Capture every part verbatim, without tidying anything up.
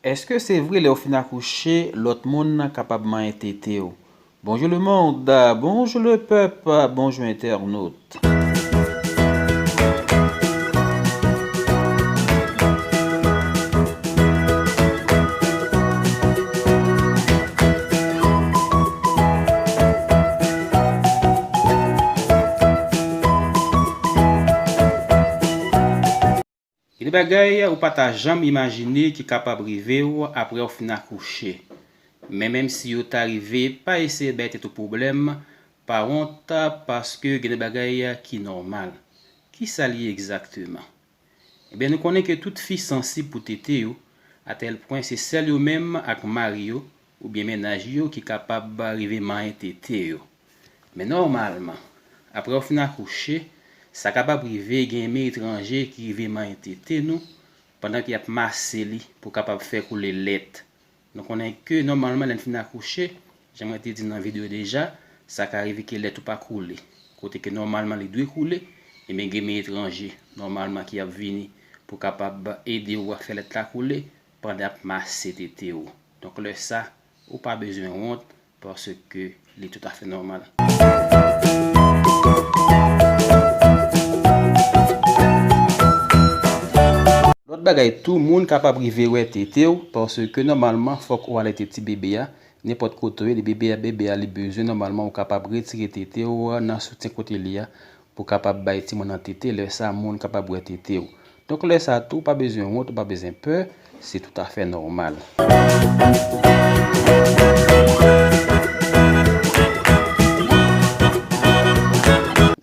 Èske se vre lè w fin akouche, lòt moun kapab manyen tete w? Bonjou lemonn, bonjou lepèp, bonjou entènot. Gen de bagay ou pa ta janm imajine ki kapab rive w apre w fin akouche. Men menm si yo ta rive, pa eseye bay tèt ou pwoblèm, pa wont, paske gen de bagay ki nòmal. Kisa l ye egzakteman? Ebyen, nou konnen ke tout fi sansib pou tete yo, atèl pwen se sèl yo menm ak mari yo oubyen mennaj yo ki kapab rive manyen tete yo. Men nòmalman, apre w fin akouche, sa kapab rive gen men etranje ki rive manyen tete nou pandan ke y ap mase li pou kapab fè koule lèt. Nou konnen ke nòmalman lè n fin akouche, jan mwen te di nan videyo deja, sa ka rive ke lèt ou pa koule. Kote ke nòmalman li dwe koule, ebyen gen men etranje nòmalman ki ap vini pou kapab ede w fè lèt la koule pandan ap mase tete w. Donk lè sa, ou pa bezwen wont paske li toutafè nòmal. Lòt bagay tou, moun kapab rive wè tete w paske nòmalman fòk ou alete ti bebe a, nenpòt kote w ye, li bebe a, bebe a li bezwen nòmalman ou kapab retire tete w nan soutyen kote li a pou kapab bay timoun nan tete, lè sa moun kapab wè tete w. Donk lè sa tou, ou pa bezwen wont, ou pa bezwen pè, se toutafè nòmal.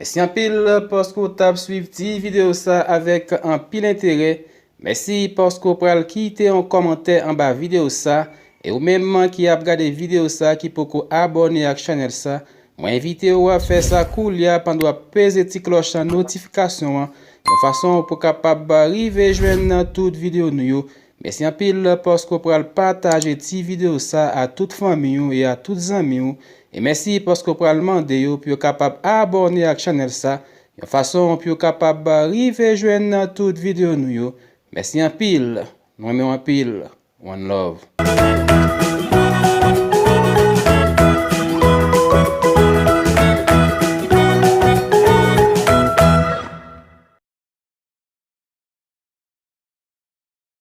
Mèsi anpil paske w t ap swiv ti videyo sa avèk anpil enterè. Mèsi paske w pral kite yon kòmantè anba videyo sa. E ou menm ki ap gade videyo sa ki poko abòne ak chanèl sa, mwen envite w fè sa koulye a pandan w ap peze ti klòch notifikasyon an, yon fason pou w kapab rive jwenn tout videyo nou yo. Mèsi anpil paske w pral pataje ti videyo sa a tout fanmi w e a tout zanmi w. E mèsi paske w pral mande yo pou yo kapab abòne ak chanèl sa, yon fason pou yo kapab rive jwenn tout videyo nou yo. Mèsi anpil. Nou renmen w anpil. One love.